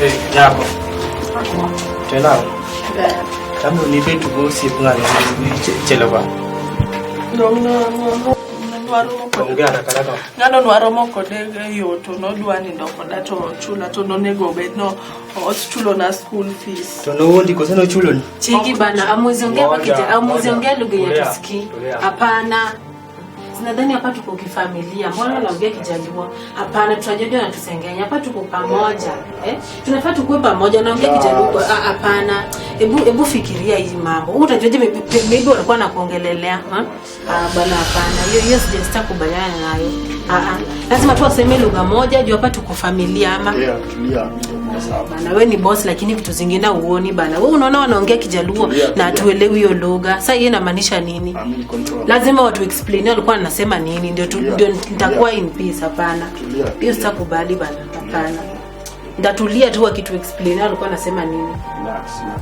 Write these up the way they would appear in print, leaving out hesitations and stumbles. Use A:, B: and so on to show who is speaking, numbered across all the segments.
A: Nyako. Tena. Kama ni betu go si ng'ano chelewa.
B: No.
A: Ongea haraka haraka.
B: Ng'ano nwaromo kode e yo to nodwa nindo koda to chula to nonego bed no ochulo na school fees.
A: To nowuondi koso nochuloni?
C: Cheki bana, amuzi ongea hapa
A: Ngoja,
C: kija, amuzi
A: ngoja.
C: ongea lugha yenye
A: Tulia,
C: tusikii.
A: tulia.
C: Hapana. Sinadhani hapa tuko kifamilia. Mbona unaongea Kijaluo? Hapana, tutajua na tusengenya. Hapa tuko pamoja. Eh? Tunafaa tukue pamoja. Unaongea Kijaluo? Ah, hapana. Hebu fikiria hii mambo. Wewe utajuaje maybe walikuwa nakuongelelea? Ha? Ah, bana hapana. Hiyo sijakubaliana nayo. Ah ah. Lazima tu waseme lugha moja juu hapa tuko familia ama.
D: Tulia, tulia. Sawa.
C: Bana wewe ni boss lakini vitu zingine huoni bana. Wewe unaona wanaongea Kijaluo
D: Tulia,
C: na
D: tulia.
C: hatuelewi hiyo lugha. Sasa hiyo inamaanisha nini?
D: I'm in control.
C: Lazima watu explain walikuwa wanasema nini ndio
D: Tulia,
C: ndio nitakuwa
D: tulia.
C: in peace. Hapana.
D: Tulia,
C: Hiyo
D: tulia.
C: sitakubali bana. Hapana. Ndatulia tu wakitu explain walikuwa wanasema nini.
D: Relax, relax.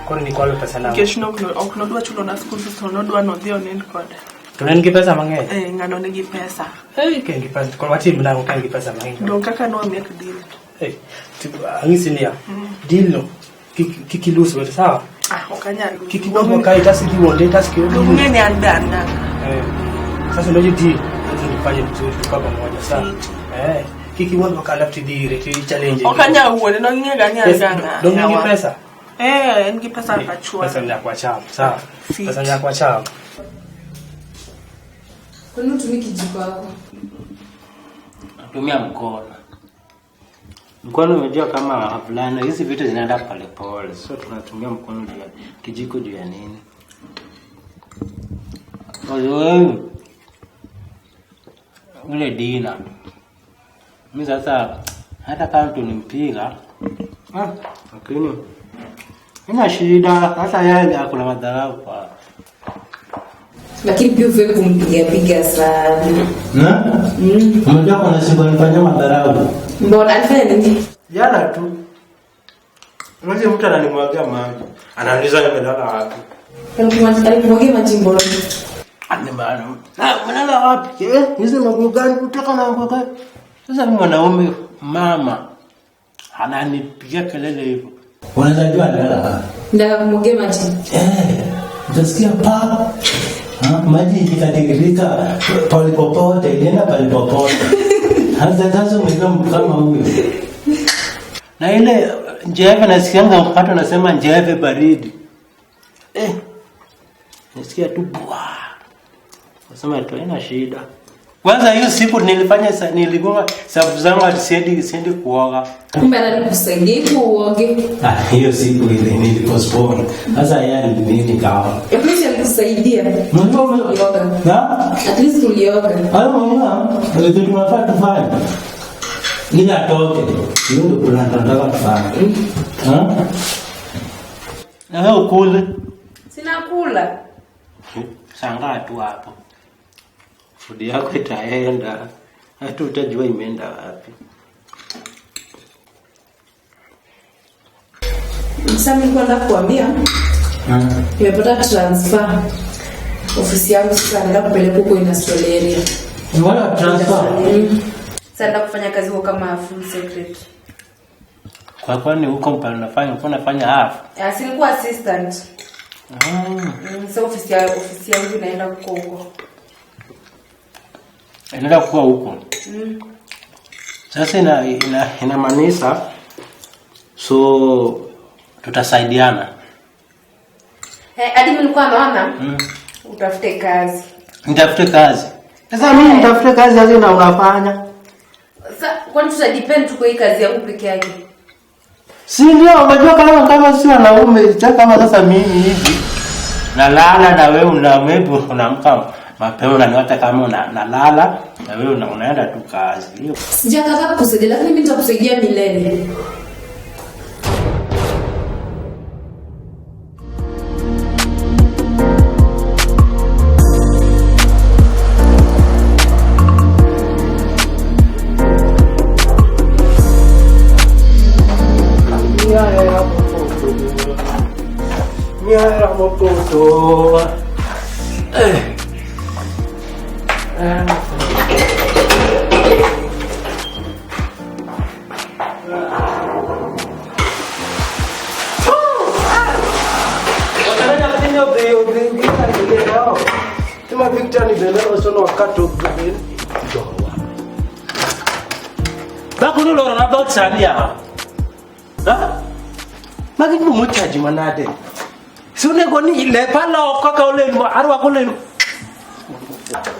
A: Koro nikwalo pesa nang'o?
B: Nikech ok nodwa chulo na school fees to nodwa nodhi onind koda.
A: To ne en gi pesa mang'eny?
B: Eh, ng'ano nigi pesa.
A: Hey, ka en gi pesa, koro watim nang'o ka en gi pesa mang'eny?
B: Dong kaka nwa make deal.
A: Hey, ang'isi niya, deal no, kik ilus wete, sawa?
B: Ah, ok anyal.
A: Kik iwuond kae tas idhi wuonde tas kik
B: Dong ng'e ni an be an ng'ana.
A: Eh, sasa unajua deal, lazima nifanye vizuri tukiwa pamoja, sawa? Eh, kik iwuond ka alafu tidhi ire, ti challenge.
B: Ok anyal wuonde, nong'e ga ni an
A: Pesa-
B: ga ng'a.
A: Dong en gi pesa?
B: Eh, en gi pesa kachwa.
A: Pesa nyaka wacham, sawa?
B: Fit.
A: Pesa nyaka wacham.
E: Kwa nini utumii kijiko hapo?
F: Tumia mkono. Mkono umejua kama wavulana hizi vitu zinaenda polepole, so tunatumia mkono juu ya kijiko juu ya nini? Wewe ule Dina, mi sasa hata kama tulimpiga lakini ina shida sasa, yeye akuna madharau kwa
E: Lakini pia ufai kumpiga piga sana.
F: na unajua kuna siku alifanya madharau
E: Mbona alifanya nini?
F: jana tu. Mmoja mtu ananimwagia maji, ananiuliza nimelala wapi.
E: Alikumwagia maji mbona?
F: Umelala wapi? Eh, hizi maguo gani? Utaka na nguo gani? Sasa mimi mwanaume mama ananipigia kelele hivyo. Unaweza jua alilala wapi?
E: Ndio kumwagia maji.
F: Eh, utasikia pa maji ikatiririka palipopote, ilienda palipopote. Sasa umejua mtu kama huyo. Na ile njeve nasikianga watu wanasema njeve baridi. Eh, nasikia tu bwa. Nasema tu haina shida. Kwanza hiyo siku nilifanya niligonga safu zangu ati siendi kuoga.
E: Kumbe anakusaidia hivyo uoge.
F: Ah, hiyo siku ile nilipostpone. Sasa yeye nini nikawa.
E: At least alikusaidia. Ulioga.
F: Na?
E: At least ulioga.
F: Hayo mama, ndio tunafaa tufanye. Ili atoke. Hiyo ndio plan tunataka tufanye. Ha? Na wewe ukule.
E: Sina kula.
F: Shangaa tu hapo. Food yako itaenda. Hata utajua imeenda wapi.
E: Sasa mimi nilikuwa nataka kuambia nimepata transfer. Ofisi yangu sasa naenda kupeleka huko industrial area.
F: Mbona transfer?
E: Sasa naenda kufanya kazi huko kama full secretary.
F: Kwa kwani huko mpana unafanya, uko unafanya half.
E: Ah, si nilikuwa assistant. Sasa ofisi yangu inaenda huko huko.
F: Inaenda kuwa huko. Sasa inamaanisha so tutasaidiana.
E: Eh, hadi mimi nilikuwa naona utafute kazi.
F: Nitafute kazi. Sasa mimi nitafute kazi sasa na unafanya.
E: Sasa kwani tutadepend tu kwa hii kazi yangu peke yake?
F: Si ndio unajua kama si wanaume, sasa kama sasa mimi hivi nalala na wewe una maybe unaamka mapema unaniacha kama nalala na wewe unaenda tu kazi. Hiyo.
E: Sijakataa kukusaidia lakini mimi nitakusaidia milele.
F: Ma Victor ni bende osono wakato bende. Jowa. Bako no loro na dot sani ya. Ha? Magi bu muchaji manade. Sune go ni lepa la kaka ole arwa ko le.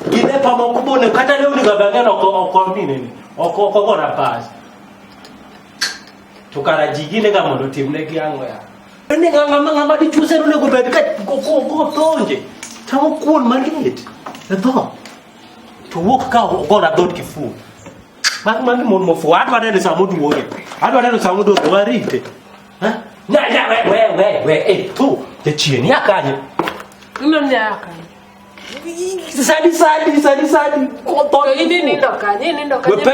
F: Gilepa moko bone kata lewni ga bange no ko ni nini. Oko ko na pass. To kara jigine ga mondo timne gi ang'o ya. Ne ga ngama ngama di chuse ne go bed ka go tonje. Tamo kuon maliet. E tho. To wuok ka ogora dot kifu. Mag magi mon mofu adwa neno sama oduoge. Adwa neno sama oduoge warite. Ha? Na na we eh tu jachien ya kanye.
B: Ino ni ya kanye.
F: Sadi ko
B: to ini nindo kanye, nindo kanye.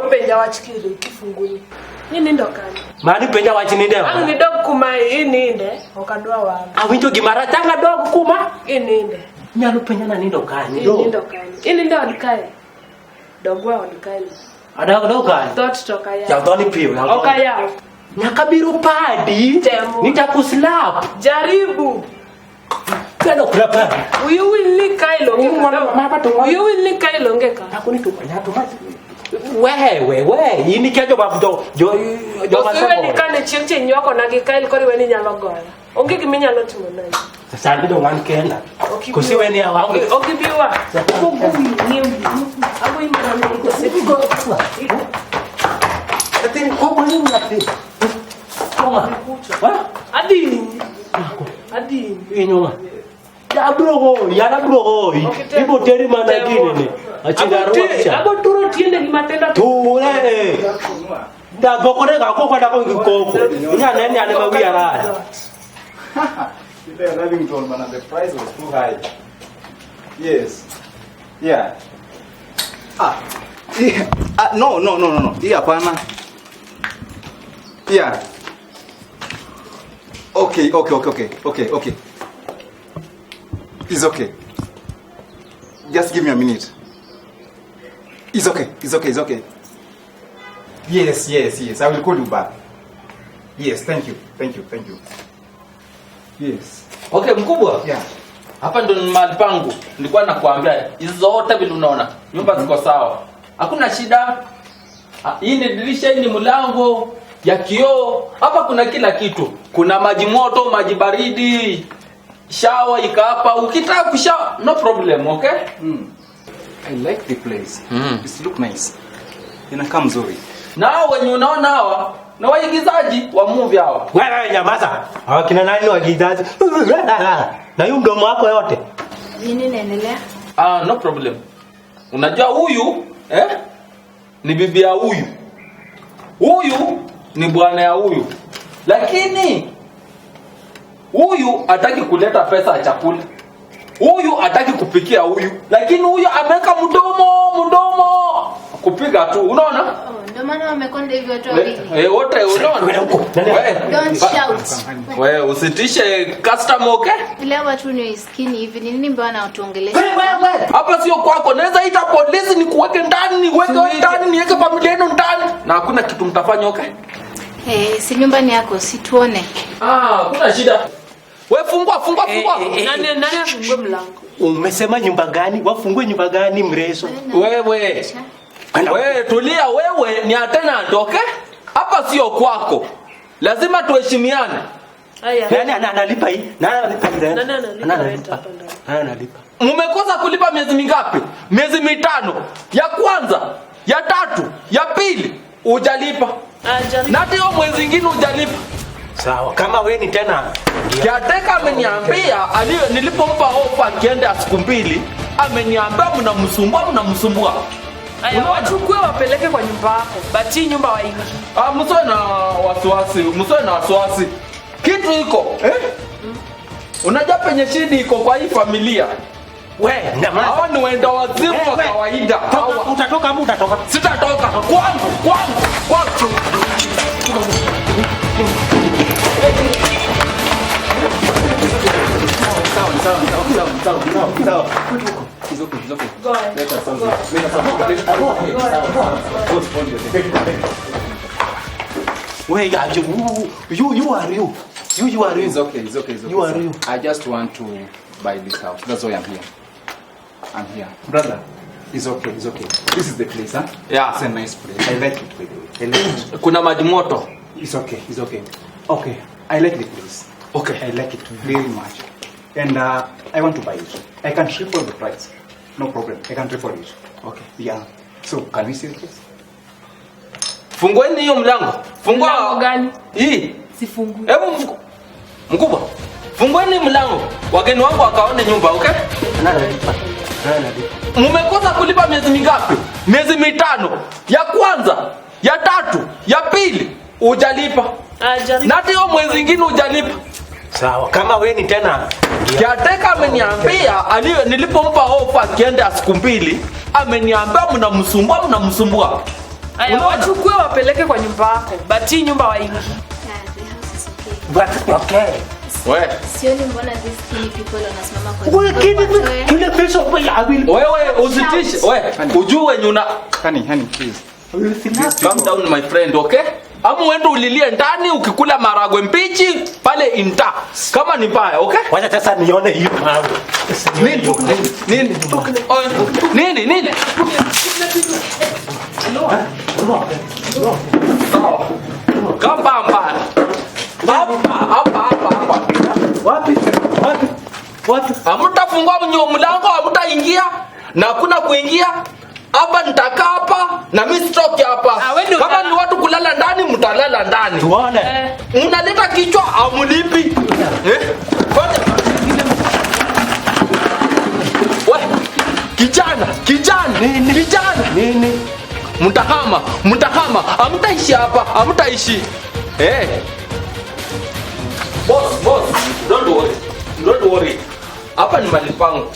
B: Penja wach kiri kifunguni. Ni nindo kanye.
F: Mani penja wach ninde wa.
B: Ang nidog kuma ininde ok adwa wang.
F: Awinjo gimara tanga dog kuma
B: ininde.
F: Nyalo penja na nindo kanye.
B: Nindo kanye. Ininde od kae. Dogwa od kae.
F: Adog dog kae.
B: Dot to kaya.
F: Ya dhoni piyo.
B: Ok ayaw.
F: Nyaka biro padi. Nitakuslap.
B: Jaribu.
F: Kado krapa.
B: Uyu will kai longe ka. Uyu will kai longe ka.
F: Takoni to nyato ma. We ini kia jo ba jo jo ma
B: so. Ni kane chieng chieng nywako na gi kai kori weni nyalo goya. Onge gima inyalo timo nani.
F: Sasa ndo wan kenda. Kosi weni awange.
B: Okibiwa. Abo imana ni ko siko.
F: Ati ko ni ngapi? Koma. Wa?
B: Adi. Adi.
F: Inyoma. Ya bro, ya na bro. Ibo teri mana gini ni. Achinda ruwa.
B: Abo turo tiende gi matenda.
F: Ture. Da gokore ga koko da ko koko. Nya nene ane ma wi ara.
D: They are having told man and the price was too high. Yes. Yeah. Ah. Yeah. Ah, no. Yeah, hapana. Yeah. Okay. It's okay. Just give me a minute. It's okay. Yes. I will call you back. Yes, thank you. Yes.
G: Okay, mkubwa.
D: Yeah.
G: Hapa ndo mahali pangu. Nilikuwa nakuambia hizo zote vile unaona. Nyumba ziko sawa. Hakuna shida. Hii ni dirisha, hii ni mlango ya kioo. Hapa kuna kila kitu. Kuna maji moto, maji baridi. Shower iko hapa. Ukitaka kushower, no problem, okay?
D: I like the place. It look nice. Inakaa mzuri.
G: Na wenye unaona hawa na waigizaji wa movie hawa.
F: Wewe nyamaza. Hawa kina nani waigizaji? Na hiyo mdomo wako yote.
H: Nini inaendelea?
G: Ah, no problem. Unajua huyu ni bibi ya huyu. Huyu ni bwana ya huyu. Lakini huyu hataki kuleta pesa ya chakula. Huyu hataki kupikia huyu. Lakini huyu ameweka mdomo kupiga tu. Unaona?
H: Oh, ndio maana wamekonda hivyo watu wawili.
G: Wote unaona?
H: Don't shout.
G: Wewe usitishe customer, okay?
H: Ile watu ni skinny hivi ni nini mbona wanatuongelesha?
G: Wewe hapa sio kwako. Naweza ita polisi nikuweke ndani, niweke wewe ndani, niweke familia yenu ndani. Na hakuna kitu mtafanya, okay?
H: Si nyumba ni yako, si tuone.
G: Ah, kuna shida. Wewe fungua.
B: Nani afungue mlango?
F: Umesema nyumba gani? Wafungue nyumba gani mreso?
G: Wewe. Wewe tulia, wewe ni tenant, okay? Hapa sio kwako. Lazima tuheshimiane.
B: Haya.
F: Nani analipa hii? Nani analipa hii? Nani analipa?
G: Mmekosa kulipa miezi mingapi? Miezi mitano. Ya kwanza, ya tatu, ya pili hujalipa. Na hata hiyo mwezi mwingine hujalipa.
F: Sawa, kama wewe ni tena.
G: Kiateka ameniambia nilipompa ofa akienda siku mbili, ameniambia mnamsumbua.
B: Aya, wachukue wapeleke kwa nyumba yako. Bati nyumba waingi.
G: Ah, msiwe na wasiwasi. Kitu iko, Unajua penye shida iko kwa hii familia.
F: We,
G: hawa ni wenda wazimu wa kawaida.
F: Utatoka ama utatoka?
G: Sitatoka. Kwangu.
D: Sawa. It's okay.
B: Go ahead.
D: Let us
F: Wait, you are you. You are you.
D: It's okay.
F: You are you.
D: I just want to buy this house. That's why I'm here. I'm here. Brother, it's okay, it's okay. This is the place, huh?
G: Yeah.
D: It's a nice place. I like it, by the way. I like it.
G: Kuna maji moto.
D: It's okay, it's okay. Okay, I like the place.
G: Okay.
D: I like it very much. And I want to buy it. I can triple the price. No problem. I can triple it.
G: Okay.
D: Yeah. So, can we see the place?
G: Fungueni hiyo mlango. Fungua.
B: Mlango gani?
G: Hii.
B: Sifungui.
G: Hebu mkubwa. Fungueni mlango. Wageni wangu wakaone nyumba, okay? Mumekosa kulipa miezi mingapi? Miezi 5. Ya kwanza, ya tatu, ya pili hujalipa. Na hata hiyo mwezi mwingine hujalipa.
F: Sawa, kama wewe ni tena.
G: Kiateka ameniambia nilipompa ofa akienda siku 2, ameniambia mnamsumbua.
B: Aya, wachukue wapeleke kwa nyumba yako. But hii nyumba waingi.
H: Yeah, the house is okay.
F: But okay.
G: Wewe.
H: Sioni mbona these skinny people wanasimama kwa
F: Wewe kile pesa
G: wewe usitishe. Wewe ujue nyuna.
D: Honey, please.
G: Calm down my friend, okay? Ama uende ulilie ndani ukikula maragwe mbichi pale inta. Kama ni mbaya, okay?
F: Wacha sasa nione hiyo mambo.
G: Nini? Nini? Nini? Kamba mbaya. Hapa.
F: Wapi? Wapi?
G: Hamtafungua mlango, hamtaingia na hakuna kuingia. Hapa nitakaa hapa na mimi sitoki hapa. Kama ni watu kulala ndani mtalala ndani.
F: Tuone.
G: Mnaleta kichwa amulipi. Wewe kijana. Kijana.
F: Nini?
G: Mtahama. Hamtaishi hapa, hamtaishi. Boss, don't worry. Hapa ni mahali pangu.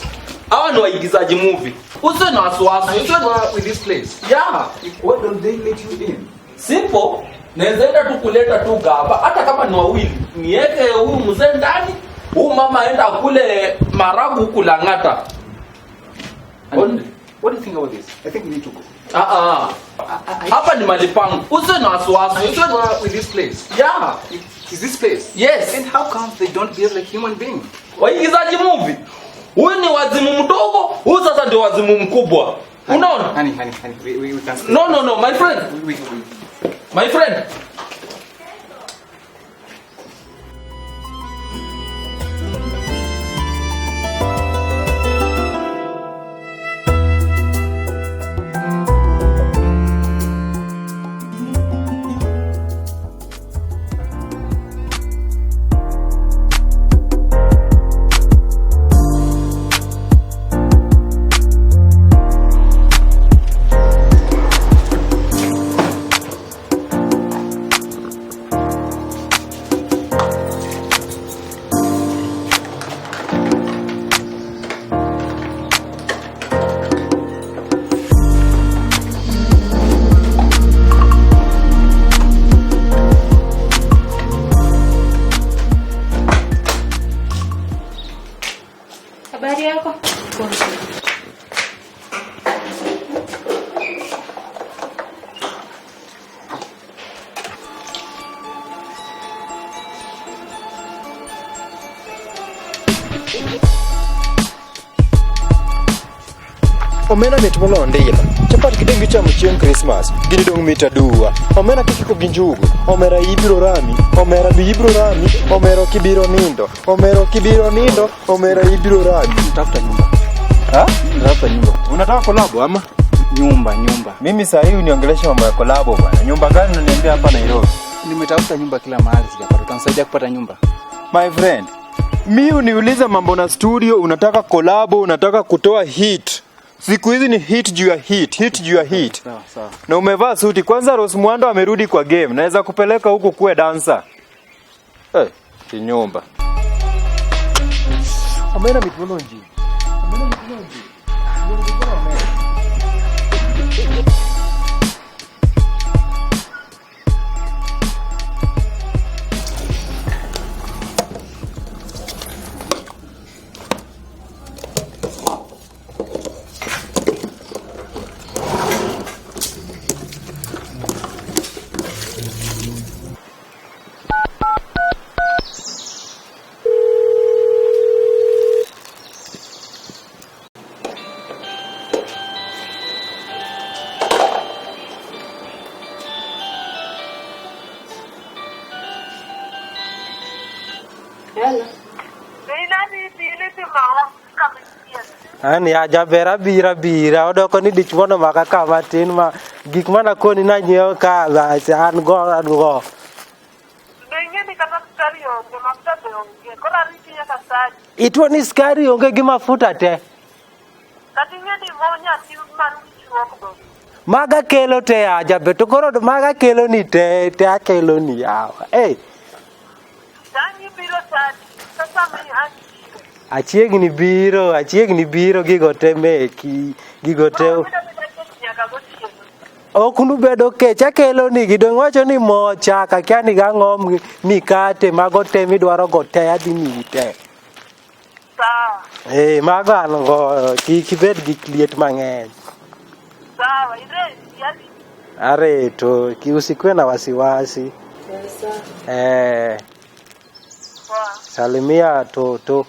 G: Hawa ni waigizaji movie. Usiwe na wasiwasi.
D: Usiwe with this place.
G: Yeah.
D: Why don't they let you in?
G: Simple. Naweza enda tu kuleta tu gaba hata kama ni wawili. Niweke huyu mzee ndani, huyu mama aenda kule maragu huku Lang'ata.
D: What do you think about this? I think we need to go.
G: Hapa ni mahali pangu. Usiwe na wasiwasi.
D: Usiwe with this place.
G: Yeah.
D: Is this place?
G: Yes.
D: And how come they don't behave like human beings?
G: Waigizaji movie. Huyu ni wazimu mdogo, huyu sasa ndio wazimu mkubwa. Unaona?
D: Honey, we can't stay.
G: No, my friend.
D: We.
G: My friend.
C: Habari yako?
I: Omena mit moloyo ndila. Chapat kidong ichamo chieng' Christmas, gini dong' mit aduwa. Omena kikiko gi njugu, omera ibiro rami, omera bi ibiro rami, omera ok ibiro nindo, omera ok ibiro nindo, omera ibiro rami.
D: Tafuta nyumba.
I: Ha?
D: Tafuta nyumba.
I: Unataka kolabo ama?
D: Nyumba.
I: Mimi saa hii uniongelesha mambo ya kolabo bwana. Nyumba gani unaniambia hapa Nairobi?
D: Nimetafuta nyumba kila mahali sijapata. Utanisaidia kupata nyumba?
I: My friend, mi uniuliza mambo na studio, unataka kolabo, unataka kutoa hit. Siku hizi ni hit juu ya hit, hit juu ya hit.
D: Sawa, sawa.
I: Na umevaa suti. Kwanza Rose Muhando amerudi kwa game. Naweza kupeleka huku kuwe dancer. Kinyumba. Omena mitulonji. Omena mitulonji.
F: Ani ajaber abiro abira odoko ni dich mono maka ka matin ma gik mana koni nanyiewo ka an go an go. Ituo ni sukari onge gi mafuta te. Maga kelo te ajaber to koro maga kelo ni te te akelo ni yawa. Hey. Achiegni biro gigo te meki gigo te ok nubedo kech akelo ni gi dong wacho ni mo chak akia ni gang'o mikate mago te midwaro go te adhi miyi te. Sawa. Mago an go kik ibed gi liet mang'eny.
J: Sawa, ireti adhi.
F: Areto usikue na wasiwasi. Salimia toto.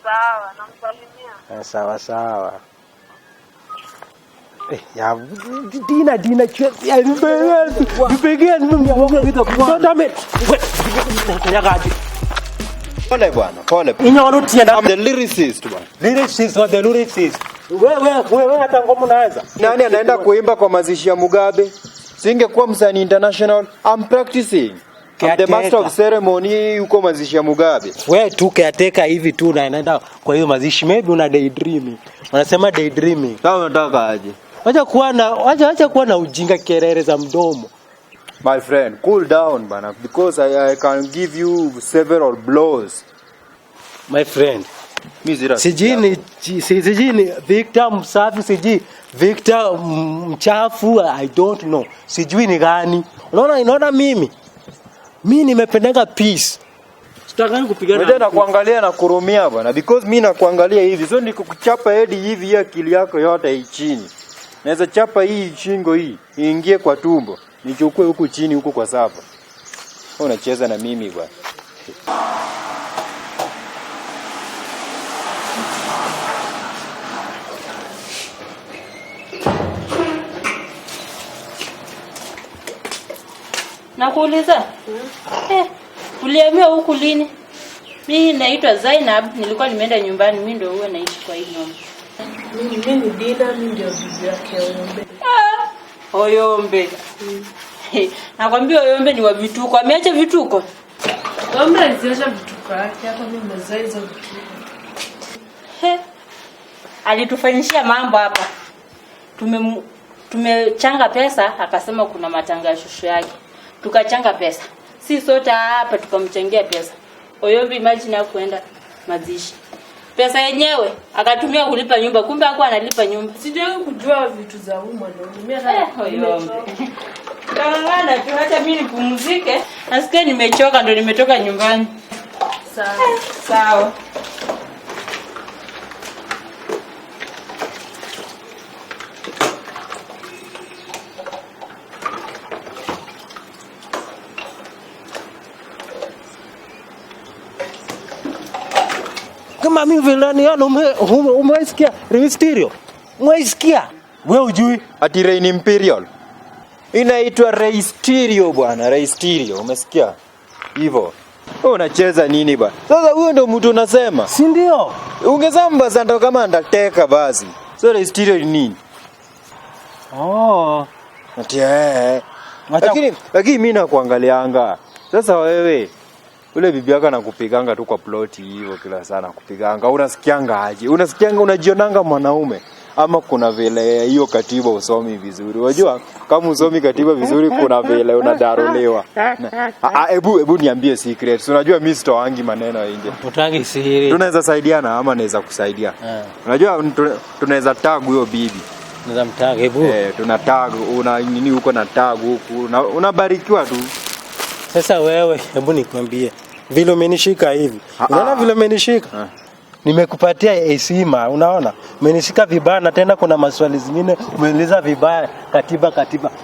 J: Sawa, namsalimia.
F: Sawa sawa. Ya Dina Dina
D: Pole bwana, pole. I'm the lyricist bwana.
F: Lyricist wa the lyricist. Wewe hata ngoma unaweza.
I: Nani anaenda kuimba kwa mazishi ya Mugabe? Singekuwa msanii international. I'm practicing. I'm the master of ceremony yuko mazishi ya Mugabe.
F: Wewe tu caretaker hivi tu na inaenda kwa hiyo mazishi, maybe una daydreaming. Wanasema daydreaming.
D: Sawa, unataka aje?
F: Acha kuwa na ujinga kelele za mdomo.
I: My friend, cool down bana, because I can give you several blows.
F: My friend, sijini Victor msafi, sijui Victor mchafu, I don't know. Sijui ni gani. Unaona mimi? Mimi nimependanga peace. Sitaki kupigana.
I: Wewe nakuangalia na kurumia bwana, because mimi nakuangalia hivi. So nikukuchapa hedi hivi hii akili yako yote hii chini. Naweza chapa hii shingo hii iingie kwa tumbo. Nichukue huku chini huku kwa sapa. Wewe unacheza na mimi bwana.
C: Nakuuliza? Ulihamia huku lini? Mimi naitwa Zainab, nilikuwa nimeenda nyumbani, mimi ndio huwa naishi kwa hii nyumba.
B: Mimi ni Dina, mimi ndio bibi yake Oyombe.
C: Oyombe. Nakwambia Oyombe ni wa vituko. Ameacha vituko.
B: Oyombe aliziacha vituko yake, hata mimi nimezaa hizo vituko.
C: Alitufanyishia mambo hapa. Tumechanga pesa, akasema kuna matanga ya shushu yake. Tukachanga pesa. Si sote hapa tukamchangia pesa. Oyombe imagine hakuenda mazishi. Pesa yenyewe akatumia kulipa nyumba, kumbe hakuwa analipa nyumba.
B: Sijawahi kujua vitu za huyu mwanaume. Mimi hata
C: Oyombe. Kangana tu hata mimi nipumzike. Nasikia nimechoka ndo nimetoka nyumbani.
B: Sawa.
C: Sawa.
F: Kama mimi vilani yana umeisikia Rey Mysterio? Umeisikia? Wewe hujui
I: ati Rey Imperial. Inaitwa Rey Mysterio bwana, Rey Mysterio, umesikia? Hivyo. Wewe unacheza nini bwana? Sasa huyo ndio mtu unasema.
F: Si ndio?
I: Ungesema basi ndo kama Undertaker basi. So Rey Mysterio ni nini?
F: Oh.
I: Ati Lakini mimi nakuangalianga. Sasa wewe ule bibi yako anakupiganga tu kwa ploti hivyo kila sana kupiganga. Unasikianga aje? Unasikianga unajionanga mwanaume ama kuna vile hiyo katiba usomi vizuri? Unajua kama usomi katiba vizuri kuna vile unadaruliwa. Hebu niambie secret. Unajua mimi sitoangi maneno nje.
F: Utangi siri.
I: Tunaweza saidiana ama naweza kusaidia. Unajua tunaweza tag huyo bibi.
F: Naweza mtag hebu.
I: Tuna tag una nini huko na tag huku. Unabarikiwa tu.
F: Sasa wewe hebu nikwambie vile umenishika hivi. Unaona vile umenishika? Nimekupatia heshima, unaona? Umenishika vibaya na tena kuna maswali zingine umeniuliza vibaya. Katiba.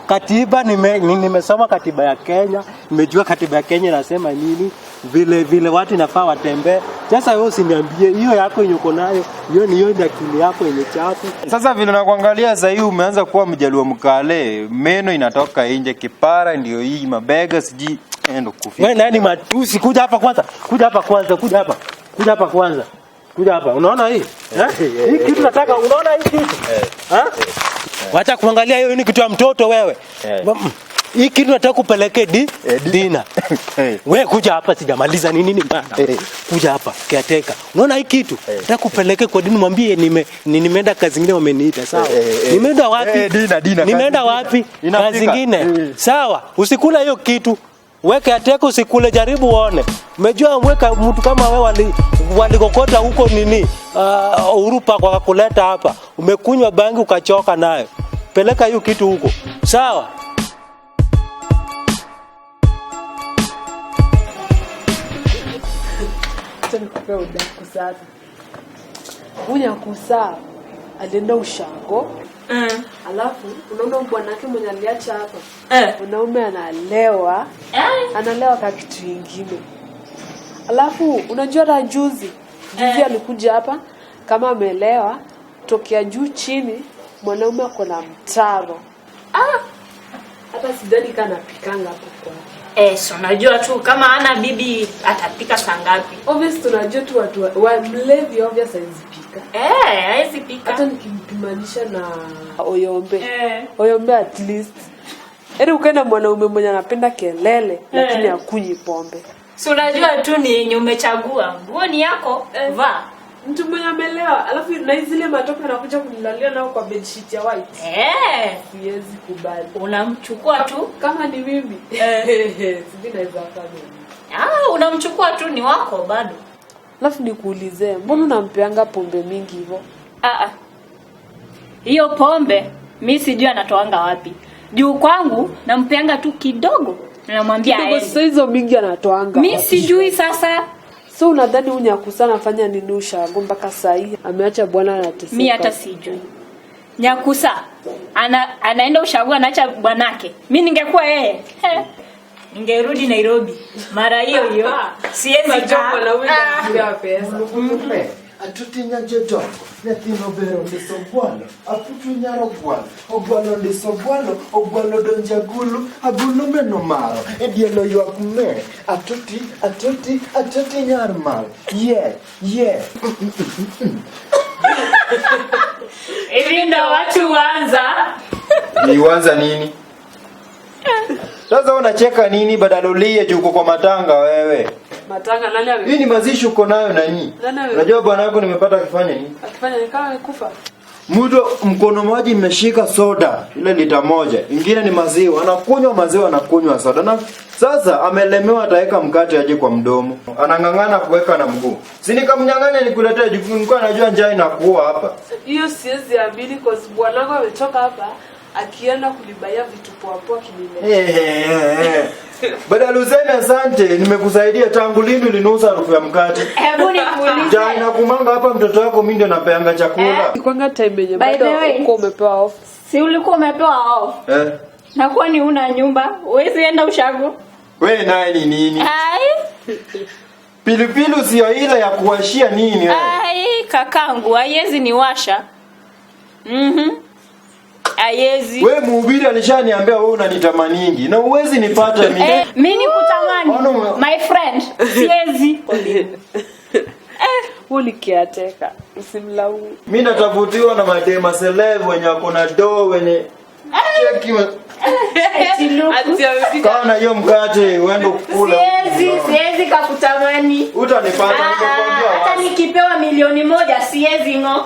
F: Katiba nimesoma katiba ya Kenya, nimejua katiba ya Kenya inasema nini, vile watu inafaa watembee. Sasa wewe usiniambie hiyo yako yenye uko nayo, hiyo ni hiyo akili yako yenye chafu.
I: Sasa vile nakuangalia sasa hivi umeanza kuwa mjaluo mkale, meno inatoka nje, kipara ndio hii, mabega siji endo kufika.
F: Wewe nani matusi? Kuja hapa kwanza. Kuja hapa kwanza. Kuja hapa. Unaona hii? Hii kitu nataka, unaona hii kitu? Eh? Wacha kuangalia hiyo ni kitu ya mtoto wewe. Hii kitu nataka kupeleke Dina. Wewe kuja hapa sijamaliza ni nini bana. Kuja hapa caretaker. Unaona hii kitu? Nataka kupeleke kwa Dina mwambie nimeenda kazi nyingine wameniita, sawa? Nimeenda wapi?
I: Dina.
F: Nimeenda wapi? Kazi nyingine. Sawa? Usikule hiyo kitu. Wewe caretaker usikule, jaribu uone. Umejua weka mtu kama wewe walikokota huko nini? Urupa kwa kuleta hapa. Umekunywa bangi ukachoka nayo. Peleka hiyo kitu huko. Sawa?
E: Nikupe udaku sana. Unyakusa alienda ushago. Alafu unaona bwanake mwenye aliacha hapa. Mwanaume analewa. Analewa kwa kitu kingine. Alafu unajua hata juzi alikuja hapa kama amelewa tokea juu chini mwanaume ako na mtaro. Hata sidhani kana pikanga hapo kwa.
K: So unajua tu kama ana bibi atapika saa ngapi?
E: Obviously tunajua tu watu wa mlevi obviously hawezi pika.
K: Hawezi pika.
E: Hata nikimpimanisha na Oyombe. Oyombe at least. Yaani ukaenda mwanaume mwenye anapenda kelele lakini hakunywi pombe.
K: So unajua tu ni yenye umechagua. Nguo ni yako, vaa.
E: Mtu mwenye amelewa, alafu na zile matope anakuja kunilalia nao kwa bedsheet ya white. Siwezi kubali.
K: Unamchukua tu
E: kama ni mimi. Sijui naweza fanya.
K: Unamchukua tu ni wako bado.
E: Alafu nikuulize, mbona unampeanga pombe mingi hivyo?
K: Hiyo pombe mimi sijui anatoanga wapi. Juu kwangu nampeanga tu kidogo. Namwambia
E: kidogo sasa hizo mingi anatoanga.
K: Mimi sijui sasa.
E: So unadhani Unyakusa anafanya nini ushago mpaka saa hii ameacha bwana anateseka?
K: Mimi hata sijui. Nyakusa anaenda ushago anaacha bwanake. Mimi ningekuwa yeye, ningerudi Nairobi mara hiyo hiyo. Siwezi kaa.
E: Pesa.
I: Atuti nyajeto nyathino bero ndiso gwalo aputu nyaro gwalo ogwalo ndiso gwalo ogwalo donja agulu agulu meno maro edielo ywak me atoti atoti atoti nyar mal yeah yeah.
K: Hivi ndo watu waanza.
I: Ni uanza nini? Sasa unacheka nini badala ulie juu uko kwa matanga wewe?
E: Matanga nani ame?
I: Hii ni mazishi uko nayo na nini? Unajua bwana wako nimepata akifanya nini?
E: Akifanya ni kama amekufa.
I: Mtu mkono mmoja imeshika soda ile lita moja, ingine ni maziwa, anakunywa maziwa anakunywa soda. Na sasa amelemewa ataweka mkate aje kwa mdomo. Anang'ang'ana kuweka na mguu. Si nikamnyang'anya nikuletea juu nilikuwa najua njaa inakuwa hapa.
E: Hiyo siwezi amini kwa sababu bwanangu ametoka hapa akienda kulibaya vitu poa poa kinile.
I: Badala useme asante, nimekusaidia tangu lini ulinusa harufu ya mkate?
K: Hebu nikuulize.
I: Jana kumanga hapa mtoto wako mimi ndio napeanga chakula.
E: Kwanga time yenye bado uko umepewa off.
K: Si ulikuwa umepewa off? Na kwa ni una nyumba, huwezi enda ushago.
I: Wewe naye ni nini?
K: Ai.
I: Pilipili sio ile ya kuwashia nini wewe?
K: Ai, kakangu, haiwezi niwasha. Ayezi.
I: Wewe mhubiri alishaniambia wewe unanitamaningi na uwezi nipata mimi.
K: Mimi nikutamani. My friend, siwezi.
E: Wewe ulikiateka. Usimlaumu.
I: Mimi natafutiwa na madema celeb wenye wako na do wenye cheki. Kana hiyo mkate uende kukula.
K: Siwezi kakutamani.
I: Utanipata nikakwambia.
K: Hata nikipewa 1,000,000 siwezi ngo.